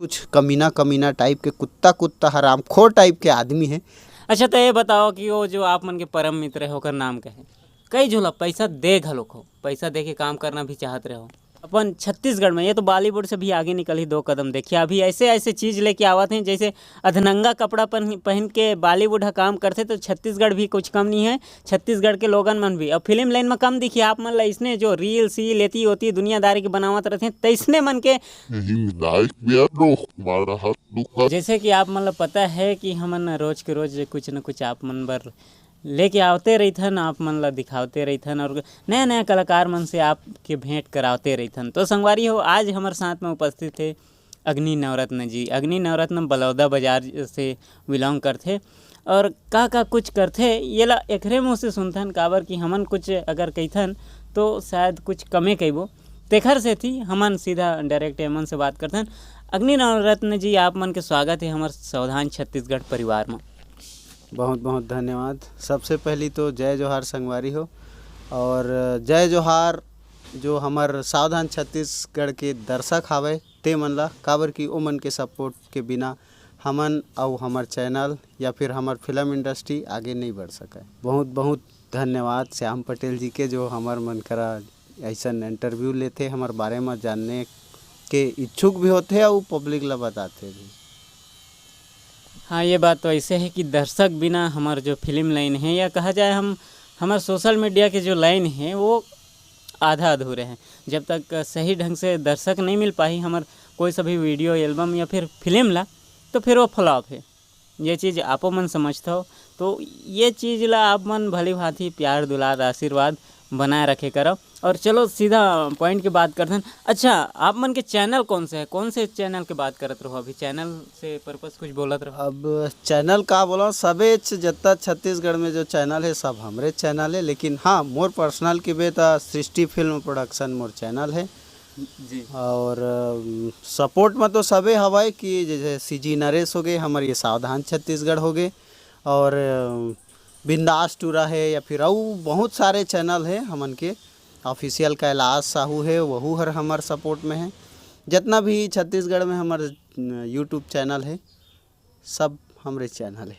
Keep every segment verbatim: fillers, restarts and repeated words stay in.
कुछ कमीना कमीना टाइप के, कुत्ता कुत्ता, हरामखोर टाइप के आदमी है। अच्छा, तो ये बताओ कि वो जो आप मन के परम मित्र है, ओकर नाम का है? कई झोला पैसा दे घलोक हो, पैसा दे के काम करना भी चाहत रहे हो अपन छत्तीसगढ़ में। ये तो बॉलीवुड से भी आगे निकल ही दो कदम। देखिए, अभी ऐसे ऐसे चीज लेके आवत हैं, जैसे अधनंगा कपड़ा पहन पहन के बॉलीवुड ह काम करथे, तो छत्तीसगढ़ भी कुछ कम नहीं है। छत्तीसगढ़ के लोगन मन भी अब फिल्म लाइन में कम दिखी आप मन ला। इसने जो रील सील एती ओती दुनियादारी के बनावत रहथे, तैसने मन के यही लाइफ में यार, नो, हमारा हाथ दुखा। जैसे कि आप मन ला पता है कि हमन रोज के रोज कुछ न कुछ आप मन बर लेके आवते रहिथन, आप मन ला दिखावते रहिथन और नया नया कलाकार मन से आपके भेंट करावते रहिथन। तो संगवारी हो, आज हमर साथ में उपस्थित है अग्नि नवरत्न जी। अग्नि नवरत्न बलौदा बाजार से बिलोंग करथे और का का कुछ करथे, ये ला एकरे मुँह से सुनथन, काबर कि हमन कुछ अगर कहिथन तो शायद कुछ कमे कहिबो। तेखर सेती हमन सीधा डायरेक्ट एमन से बात करथन। अग्नि नवरत्न जी, आप मन के स्वागत है हमर सावधान छत्तीसगढ़ परिवार में। बहुत बहुत धन्यवाद। सबसे पहली तो जय जोहार संगवारी हो, और जय जोहार जो हमर सावधान छत्तीसगढ़ के दर्शक हावय ते मन ला, काबर कि ओ मन के सपोर्ट के बिना हमन अउ हमर चैनल या फिर हमर फिल्म इंडस्ट्री आगे नहीं बढ़ सकय। बहुत बहुत धन्यवाद श्याम पटेल जी के, जो हमर मन करा ऐसन इंटरव्यू लेथे, हमर बारे में जानने के इच्छुक भी होथे अउ पब्लिक ला बताथे भी। हाँ, ये बात तो ऐसे है कि दर्शक बिना हमर जो फिल्म लाइन है या कहा जाए हम हमर सोशल मीडिया के जो लाइन है वो आधा अधूरे है। जब तक सही ढंग से दर्शक नहीं मिल पाही हमर कोई सा भी वीडियो, एल्बम या फिर फिल्म ला, तो फिर वो फ्लॉप है। ये चीज़ आपो मन समझथव। तो ये चीज़ ला आप मन भली भांति प्यार, दुलार, आशीर्वाद बनाए रखे करव। और चलो सीधा पॉइंट की बात करथन। अच्छा, आप मन के चैनल कौन से है, कौन से चैनल के बात करत रहो? अभी चैनल से पर्पस कुछ बोलत रहो। अब चैनल का बोला, सबे छ-, जत्ता छत्तीसगढ़ में जो चैनल है सब हमरे चैनल है, लेकिन हाँ, मोर पर्सनल की बे त सृष्टि फिल्म प्रोडक्शन मोर चैनल है। जी। और सपोर्ट में तो सबे हवाए कि जैसे सीजी नरेश हो गए, हमारे ये सावधान छत्तीसगढ़ हो गए, और अ, बिंदास टूरा है, या फिर अउ बहुत सारे चैनल है हमन के। ऑफिशियल कैलाश साहू है, वहू हर हमर सपोर्ट में है। जितना भी छत्तीसगढ़ में हमर यूट्यूब चैनल है, सब हमरे चैनल है।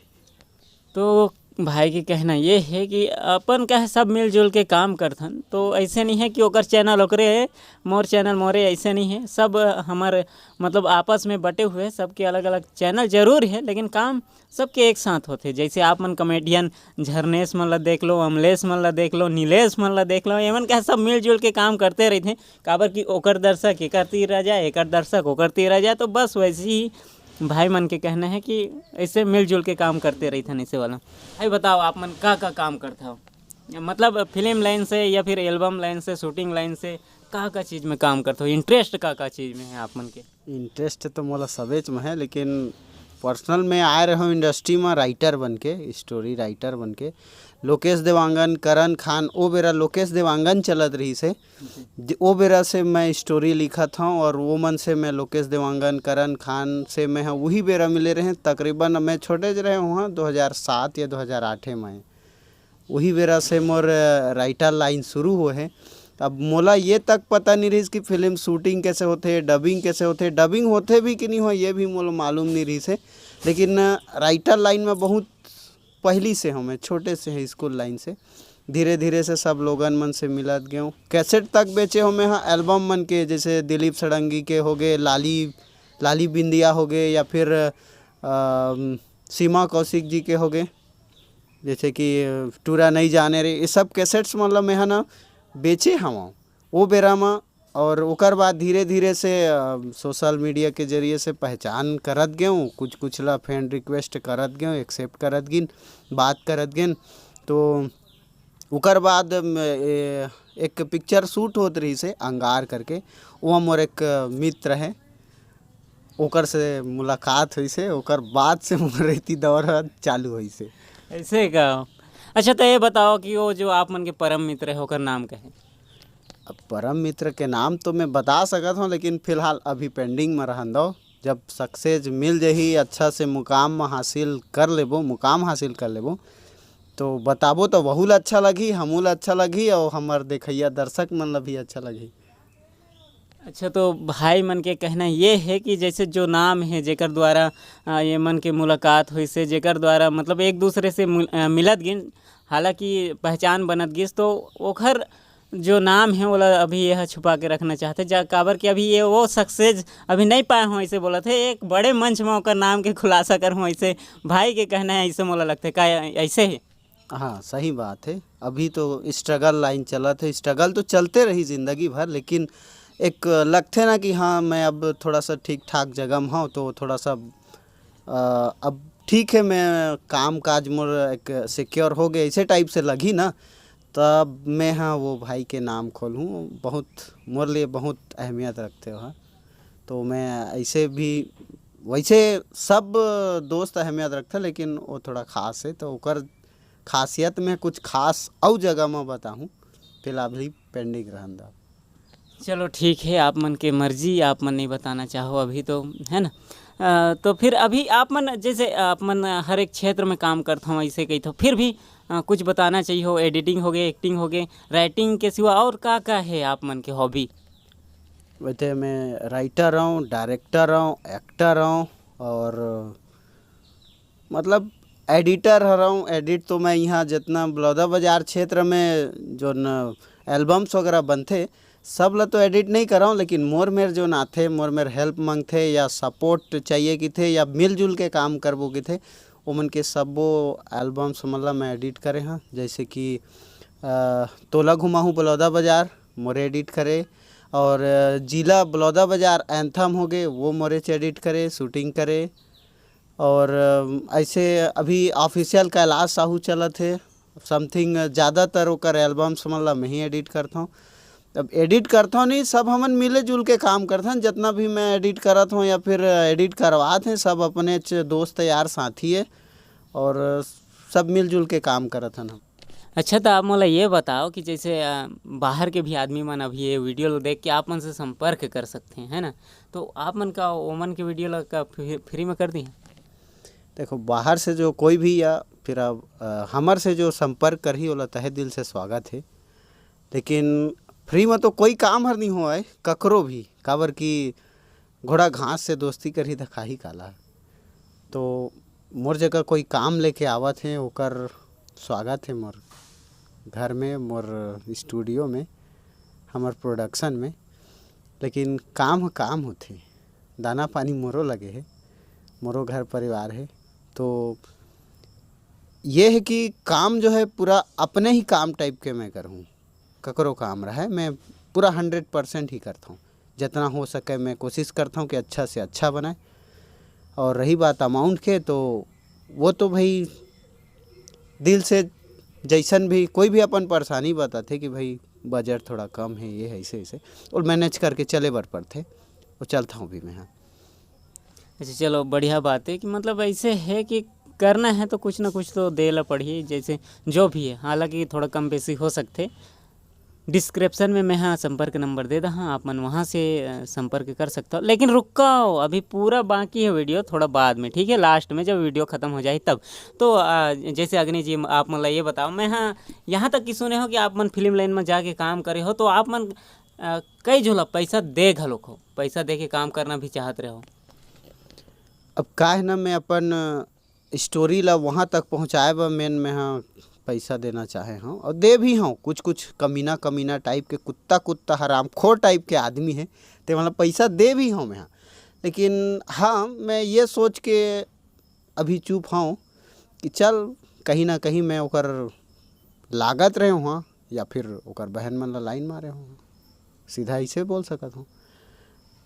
तो भाई के कहना ये है कि अपन का है, सब मिलजुल के काम करथन, तो ऐसे नहीं है कि ओकर चैनल ओकरे है, मोर चैनल मोरे, ऐसे नहीं है। सब हमर मतलब आपस में बटे हुए, सबके अलग अलग चैनल जरूर है, लेकिन काम सबके एक साथ होथे। जैसे आप मन कॉमेडियन झरनेश मन ला देख लो, अमलेश मन ला देख लो, नीलेश मन ला देख लो, एमन का सब मिलजुल के काम करते रहिथे। काबर कि ओकर दर्शक एकर तीर रह जाए, एकर दर्शक ओकर तीर रह जाए, तो बस वैसे ही भाई मन के कहना है कि ऐसे मिलजुल के काम करते रहिथन ऐसे वाला। भाई बताओ, आप मन का का काम करथव, मतलब फिल्म लाइन से या फिर एल्बम लाइन से, शूटिंग लाइन से, का का चीज़ में काम करथव? इंटरेस्ट का का चीज़ में है आप मन के? इंटरेस्ट तो मोला सबेच में है, लेकिन पर्सनल में आए रहे हूँ इंडस्ट्री में राइटर बन के, स्टोरी राइटर बन के। लोकेश देवांगन, करण खान, ओ बेरा लोकेश देवांगन चलत रहिस हे। ज-, ओ बेरा से मैं स्टोरी लिखत हूँ और वो मन से मैं लोकेश देवांगन, करण खान से मैं ह उही बेरा मिले रहे। तकरीबन मैं छोटे ज रहे हूँ, दो हज़ार सात या दो हज़ार आठ में। उही बेरा से मोर, अ, राइटर लाइन शुरू होए हे। अब मोला ये तक पता नहीं रहिस कि फिल्म शूटिंग कैसे होथे, डबिंग कैसे होथे, डबिंग होथे भी कि नहीं हो, ये भी मोला मालूम नहीं रहिस हे। लेकिन, अ, राइटर लाइन में बहुत पहली से हूँ मैं, छोटे से है स्कूल लाइन से। धीरे धीरे से सब लोगन मन से मिलत गेंव। कैसेट तक बेचे हूँ मैं, हाँ, एल्बम मन के, जैसे दिलीप षडंगी के हो गए, लाली, लाली बिंदिया हो गए, या फिर, अ, सीमा कौशिक जी के हो गए, जैसे कि, अ, टूरा नहीं जाने रे, ये सब कैसेट्स मतलब मैं, है ना, बेचे हवं वो बेरा म। और ओकर बाद धीरे धीरे से, अ, सोशल मीडिया के जरिए से पहचान करत गेंव, कुछ कुछ ला फ्रेंड रिक्वेस्ट करत गेंव, एक्सेप्ट करत गिन, बात करत गिन। तो ओकर बाद म-, ए, एक पिक्चर शूट होत रहिस हे अंगार करके, वो मोर एक मित्र है, ओकर से मुलाकात होइस हे, ओकर बाद से मोर एती दौर ह चालू होइस हे। ऐसे का? अच्छा, तो ये बताओ कि वो जो आप मन के परम मित्र है, ओकर नाम का है? अब परम मित्र के नाम तो मैं बता सकत हूँ, लेकिन फिलहाल अभी पेंडिंग में रहन दो। जब सक्सेस मिल जही, अच्छा से मुकाम में हासिल कर लेबो, मुकाम हासिल कर लेबो, तो बताबो तो वहू ला अच्छा लगही, हमू ला अच्छा लगही और हमर देखइया दर्शक मन ला भी अच्छा लगही। अच्छा, तो भाई मन के कहना ये है कि जैसे जो नाम है, जेकर द्वारा, अ, ये मन के मुलाकात होइसे, जेकर द्वारा मतलब एक दूसरे से मुल-, अ, मिलत गिन, हालांकि पहचान बनत गिस, तो ओखर जो नाम है, ओला अभी ये ह छुपा के रखना चाहथे, जा, काबर कि अभी ये वो सक्सेस अभी नहीं पाए हों, ऐसे बोलत हे। एक बड़े मंच में ओकर नाम के खुलासा करहूँ, ऐसे भाई के कहना है, ऐसे मोला लगथे। का ऐसे है? हाँ, सही बात है। अभी तो स्ट्रगल लाइन चलत है, स्ट्रगल तो चलते रही जिंदगी भर, लेकिन एक लगथे ना कि हाँ, मैं अब थोड़ा सा ठीक ठाक जगह में हूँ, तो थोड़ा सा, अ, अब ठीक है, मैं काम काज मोर एक सिक्योर हो गए, ऐसे टाइप से लगी ना, तब मैं हाँ वो भाई के नाम खोलहूँ। बहुत, मोर लिए बहुत अहमियत रखथे हो। तो मैं ऐसे भी, वैसे सब दोस्त अहमियत रखथे, लेकिन वो थोड़ा खास है, तो ओकर खासियत में कुछ खास अउ जगह में बताहूँ, फिलहाल अभी पेंडिंग रहन दा। चलो ठीक है, आप मन के मर्जी, आप मन नहीं बताना चाहो अभी तो, है ना? अ, तो फिर अभी आप मन, जैसे आप मन हर एक क्षेत्र में काम करत हो, ऐसे कही तो फिर भी, अ, कुछ बताना चाहिए हो, एडिटिंग हो गए, एक्टिंग हो गए, राइटिंग के सिवा और का का है आप मन के हॉबी? वैसे मैं राइटर हूँ, डायरेक्टर हूँ, एक्टर हूँ, और मतलब एडिटर हरऊँ। एडिट तो मैं यहाँ जितना बलौदा बाजार क्षेत्र में जो न एल्बम्स वगैरह बनथे, सब ला तो एडिट नहीं करऊँ, लेकिन मोर मेर जो आथे, मोर मेर हेल्प मांगथे या सपोर्ट चाहिए किथे या मिलजुल के काम करबो किथे, ओमन के सब्बो एल्बम्स मन ला मैं एडिट करे हाँ। जैसे कि अ, तोला घुमाहूँ बलौदा बाजार मोरे एडिट करे, और अ, जिला बलौदा बाजार एंथम हो गए, वो मोरे च एडिट करे, शूटिंग करे। और अ, ऐसे अभी ऑफिशियल कैलाश साहू चलत हे, समथिंग ज़्यादातर ओकर एल्बम्स मन ला मैं ही एडिट करथौं। अब एडिट करथौं नहीं, सब हमन मिले जुल के काम करथन। जितना भी मैं एडिट करत हूँ या फिर एडिट करवात हैं, सब अपने च-, दोस्त यार साथी है, और सब मिलजुल के काम करत हन हम। अच्छा, तो आप मोला ये बताओ कि जैसे, अ, बाहर के भी आदमी मन अभी ये वीडियो ला देख के आप मन से संपर्क कर सकते हैं, है ना? तो आप मन का ओमन के वीडियो ला का फ्री, फ्री में कर दी? देखो, बाहर से जो कोई भी या फिर अब, अ, हमर से जो संपर्क करही, ओला तहे दिल से स्वागत है। लेकिन फ्री में तो कोई काम हर नहीं होए ककरो भी, काबर कि घोड़ा घास से दोस्ती करही त खाही काला। तो मोर जगह कोई काम लेके आवत हे, ओकर स्वागत हे मोर घर में, मोर स्टूडियो में, हमर प्रोडक्शन में। लेकिन काम ह काम होथे, दाना पानी मोरो लगे हे, मोरो घर परिवार हे। तो ये है कि काम जो है पूरा अपने ही काम टाइप के मैं करहूँ, ककरो काम रहे, मैं पूरा हंड्रेड परसेंट ही करथौं। जितना हो सके मैं कोशिश करथौं कि अच्छा से अच्छा बनाए। और रही बात अमाउंट के, तो वो तो भाई दिल से, जैसन भी कोई भी अपन परेशानी बताथे कि भाई बजट थोड़ा कम है, ये है, ऐसे ऐसे, और मैनेज करके चले बर पड़थे, और चलता हूँ भी मैं। हाँ। अच्छा, चलो, बढ़िया बात है कि मतलब ऐसे है कि करना है तो कुछ ना कुछ तो दे ला पड़ही, जैसे जो भी है, हालांकि थोड़ा कम बेसी हो सकथे। डिस्क्रिप्शन में मैं हाँ संपर्क नंबर दे दहा, आप मन वहाँ से, अ, संपर्क कर सकता हो। लेकिन रुको, अभी पूरा बाकी है वीडियो, थोड़ा बाद में, ठीक है, लास्ट में जब वीडियो खत्म हो जाए तब। तो, अ, जैसे अग्नि जी, आप मन ला ये बताओ, मैं हाँ यहाँ तक कि सुने हो कि आप मन फिल्म लाइन में जाके काम करे हो, तो आप मन, अ, कई झोला पैसा दे घलोक हो, पैसा दे के काम करना भी चाहत रहे हो। अब का है ना, मैं अपन स्टोरी ला वहाँ तक पहुँचाए बर मेन में हाँ पैसा देना चाहे हूँ और दे भी हूँ। कुछ कुछ कमीना कमीना टाइप के, कुत्ता कुत्ता हरामखोर टाइप के आदमी है, ते मतलब पैसा दे भी हूँ मैं हाँ। लेकिन हाँ, मैं ये सोच के अभी चुप हूँ कि चल, कहीं ना कहीं मैं ओकर लागत रहे हूँ हाँ, या फिर ओकर बहन मन ला लाइन मारे हूँ, सीधा ऐसे बोल सकत हूँ।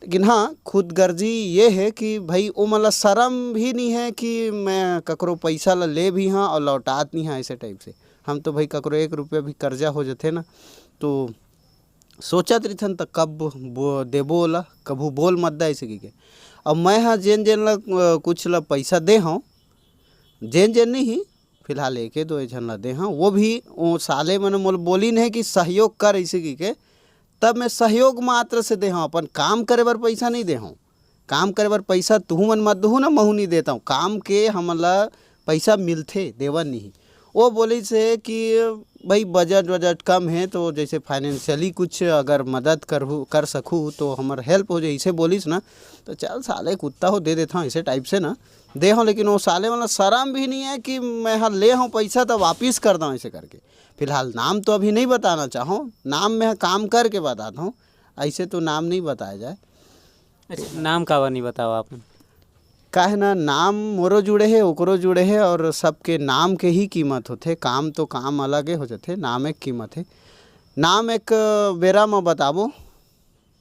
लेकिन हाँ, खुदगर्जी ये है कि भाई, ओ मन ला शर्म भी नहीं है कि मैं ककरो पैसा ला ले भी हाँ और लौटात नहीं हाँ, ऐसे टाइप से। हम तो भाई, ककरो एक रुपया भी कर्जा हो जथे ना, तो सोचत रहिथन, त कब बो-, देबो ओला, कभू बोल मत दा, ऐसे कहिके। अब मैं हाँ जेन जेन ला, अ, कुछ ला पैसा दे हूँ, जेन जेन नहीं, फिलहाल एके दो झन ला दे हूँ, वो भी वो साले मन मोला बोलिन है कि सहयोग कर, ऐसे कहिके। तब मैं सहयोग मात्र से दे हूँ, अपन काम करे बर पैसा नहीं दे हूँ। काम करे बर पैसा तुहू मन मत दुहू ना, महू नहीं देता हूँ। काम के हमन ला पैसा मिलथे, देवन नहीं। वो बोलिस हे कि भाई बजट वजट कम है, तो जैसे फाइनेंशियली कुछ अगर मदद करहू कर सकहू तो हमर हेल्प हो जाए, इसे बोलिस ना। तो चल साले, कुत्ता हो दे देता हूँ, इसे टाइप से ना दे हूँ। लेकिन वो साले वाला शर्म भी नहीं है कि मैं हाँ ले हूँ पैसा तो वापिस कर दूँ, ऐसे करके। फिलहाल नाम तो अभी नहीं बताना चाहूँ, नाम मैं काम करके बताता हूँ, ऐसे तो नाम नहीं बताया जाए। अच्छा, नाम काबर नहीं बताओ आप? काहे ना, नाम मोरो जुड़े है, ओकरो जुड़े है, और सबके नाम के ही कीमत होथे। काम तो काम अलगे हो जाथे, नाम एक कीमत है। नाम एक बेरा म बताबो,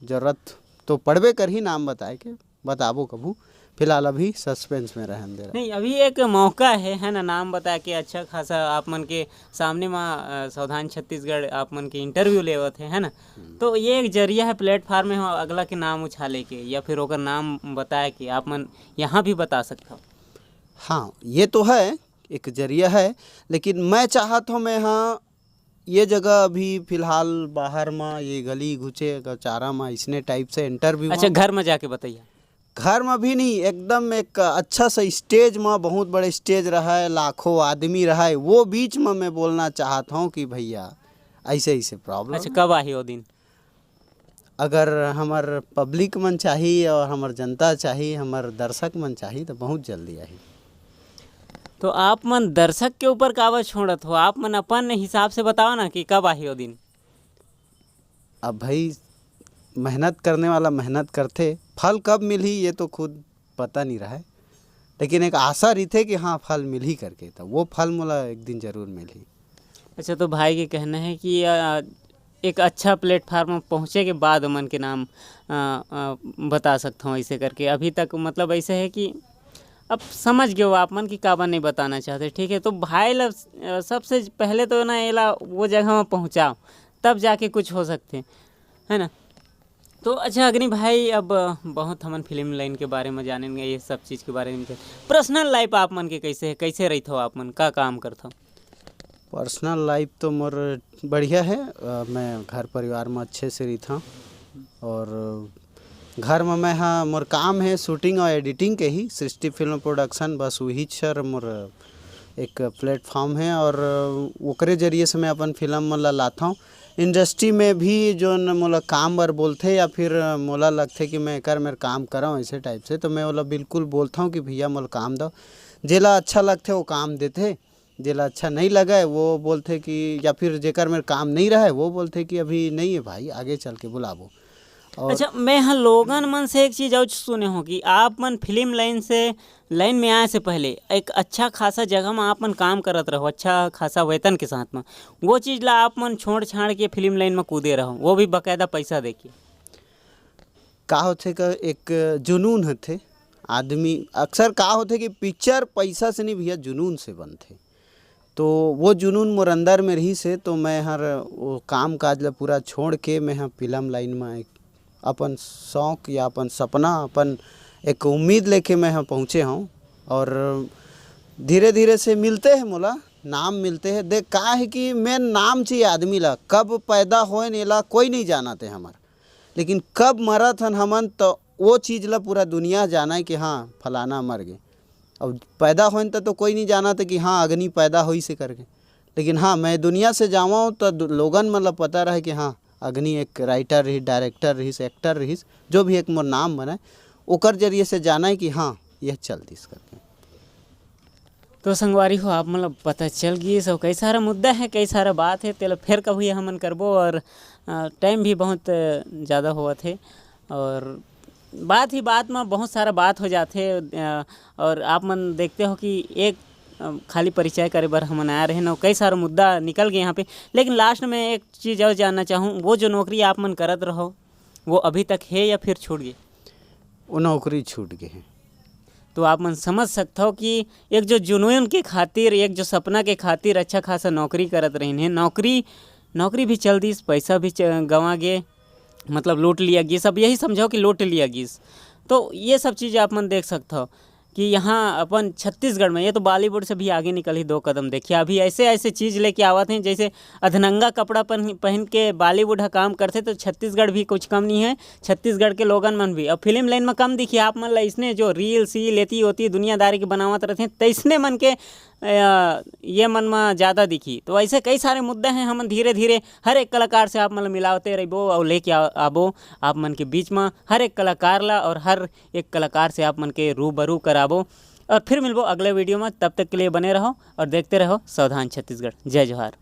जरूरत तो पड़बे करही नाम बताए के, बताबो कभू। फिलहाल अभी सस्पेंस में रहन दे रहा। नहीं, अभी एक मौका है, है ना, नाम बता के अच्छा खासा आप मन के सामने मा, अ, सावधान छत्तीसगढ़ आप मन के इंटरव्यू लेवत है, है ना? तो ये एक जरिया है प्लेटफॉर्म में हो अगला के नाम उछाले के या फिर ओकर नाम बताए के आप मन यहाँ भी बता सकत हो। हाँ, ये तो है, एक जरिया है, लेकिन मैं चाहत हूँ, मैं हाँ ये जगह अभी फिलहाल बाहर म, ये गली घुचे चारा म, इसने टाइप से इंटरव्यू अच्छा, घर में जाके बताइए। घर में भी नहीं, एकदम एक अच्छा सा स्टेज में, बहुत बड़े स्टेज रहा है, लाखों आदमी रहा है, वो बीच में मैं बोलना चाहता हूँ कि भैया, ऐसे ऐसे प्रॉब्लम। अच्छा, कब आही वो दिन? अगर हमर पब्लिक मन चाही और हमर जनता चाही, हमर दर्शक मन चाही, तो बहुत जल्दी आही। तो आप मन दर्शक के ऊपर काबर छोड़त हो? आप मन अपन हिसाब से बताओ ना कि कब आही वो दिन। अब भाई, मेहनत करने वाला मेहनत करथे, फल कब मिलही ये तो खुद पता नहीं रहे, लेकिन एक आशा रहिथे कि हाँ, फल मिलही करके, तो वो फल मोला एक दिन जरूर मिलही। अच्छा, तो भाई के कहना है कि अ, एक अच्छा प्लेटफॉर्म में पहुँचे के बाद ओमन के नाम अ, अ, बता सकत हूँ ऐसे करके। अभी तक मतलब ऐसे है कि अब समझ गए हो आप मन कि काबर नहीं बताना चाहते, ठीक है? तो भाई ला अ, सबसे पहले तो ना एला वो जगह में पहुँचाओ, तब जाके कुछ हो सकते, है ना? तो अच्छा अग्नि भाई, अब बहुत हमन फिल्म लाइन के बारे में जानेन, ये सब चीज़ के बारे में। पर्सनल लाइफ आप मन के कैसे है, कैसे रहिथो आप मन, का काम करथो? पर्सनल लाइफ तो मोर बढ़िया है, अ, मैं घर परिवार में अच्छे से रहिथों। और घर में मैं हाँ, मोर काम है शूटिंग और एडिटिंग के ही, सृष्टि फिल्म प्रोडक्शन, बस वही सर मोर एक प्लेटफॉर्म है और ओकरे जरिए से मैं अपन फिल्म मन ला लाथौं। इंडस्ट्री में भी जोन मोला काम बर बोलथे या फिर मोला लगथे कि मैं एकर मेर काम करौं ऐसे टाइप से, तो मैं ओला बिल्कुल बोलथौं कि भैया मोला काम दो। जेला अच्छा लगथे वो काम देथे, जेला अच्छा नहीं लगे वो बोलथे कि, या फिर जेकर मेर काम नहीं रहे वो बोलथे कि अभी नहीं है भाई, आगे चल के बुलाबो। और अच्छा, मैं ह लोगन मन से एक चीज़ और सुने हो कि आप मन फिल्म लाइन से, लाइन में आए से पहले एक अच्छा खासा जगह में आप मन काम करत रहो, अच्छा खासा वेतन के साथ में, वो चीज़ ला आप मन छोड़ छाड़ के फिल्म लाइन में कूदे रहो, वो भी बाकायदा पैसा दे के। का होथे का एक जुनून होथे आदमी, अक्सर का होथे कि पिक्चर पैसा से नहीं भैया, जुनून से बनथे। तो वो जुनून मोर अंदर में रहिस हे, तो मैं हर वो काम काज ला पूरा छोड़ के मैं ह फिल्म लाइन में एक अपन शौक या अपन सपना, अपन एक उम्मीद लेके मैं ह पहुँचे हौं। और धीरे धीरे से मिलते हैं मोला, नाम मिलते हैं। देख, का है कि मेन नाम चाहिए आदमी ला, कब पैदा होए न एला कोई नहीं जानत हे हमर, लेकिन कब मरत हन हमन, तो वो चीज़ ला पूरा दुनिया जाने कि हाँ, फलाना मर गए। अब पैदा होए त तो कोई नहीं जानत हे कि हाँ, अग्नि पैदा होइस हे करके। लेकिन हाँ, मैं दुनिया से जावं तो दु-, लोगन मन ला पता रहे कि हाँ, अग्नि एक राइटर रहिस, डायरेक्टर रहिस, एक्टर रहिस, जो भी एक मोर नाम बने, ओकर जरिए से जाने कि हाँ, यह चल दिस करके। तो संगवारी हो, आप मन ला पता चल गिस, और कई सारा मुद्दा है, कई सारा बात है, तेला फेर कभी हमन करबो, और अ, टाइम भी बहुत अ, ज़्यादा होवत है, और बात ही बात में बहुत सारा बात हो जाथे। अ, और आप मन देखते हो कि एक अ, खाली परिचय करे बर हमन आए रहे न, कई सारा मुद्दा निकल गए यहाँ पे। लेकिन लास्ट में एक चीज़ और जानना चाहूँ, वो जो नौकरी आप मन करत रहो, वो अभी तक है या फिर छूट गए? वो नौकरी छूट गए हैं। तो आप मन समझ सकते हो कि एक जो जुनून के खातिर, एक जो सपना के खातिर अच्छा खासा नौकरी करत रहिन है, नौकरी, नौकरी भी चल दिस, पैसा भी च-, गंवा गे, मतलब लूट लिया गिस। अब यही समझो कि लूट लिया गिस। तो ये सब चीज़ आप मन देख सकते हो। कि यहाँ अपन छत्तीसगढ़ में, ये तो बॉलीवुड से भी आगे निकल ही दो कदम। देखिए, अभी ऐसे ऐसे चीज़ लेके आवत हैं, जैसे अधनंगा कपड़ा पहन पहन के बॉलीवुड ह काम करथे, तो छत्तीसगढ़ भी कुछ कम नहीं है। छत्तीसगढ़ के लोगन मन भी अब फिल्म लाइन में कम दिखी आप मन ला, इसने जो रील सील एती ओती दुनियादारी के बनावत रहथे, तैसने मन के अ, ये मन में ज़्यादा दिखी। तो ऐसे कई सारे मुद्दे हैं, हमन धीरे धीरे हर एक कलाकार से आप मन ला मिलावते रहिबो और लेके आ- आबो आप मन के बीच में हर एक कलाकार ला, और हर एक कलाकार से आप मन के रूबरू कराबो। और फिर मिलबो अगले वीडियो में, तब तक के लिए बने रहो और देखते रहो सावधान छत्तीसगढ़। जय जोहार।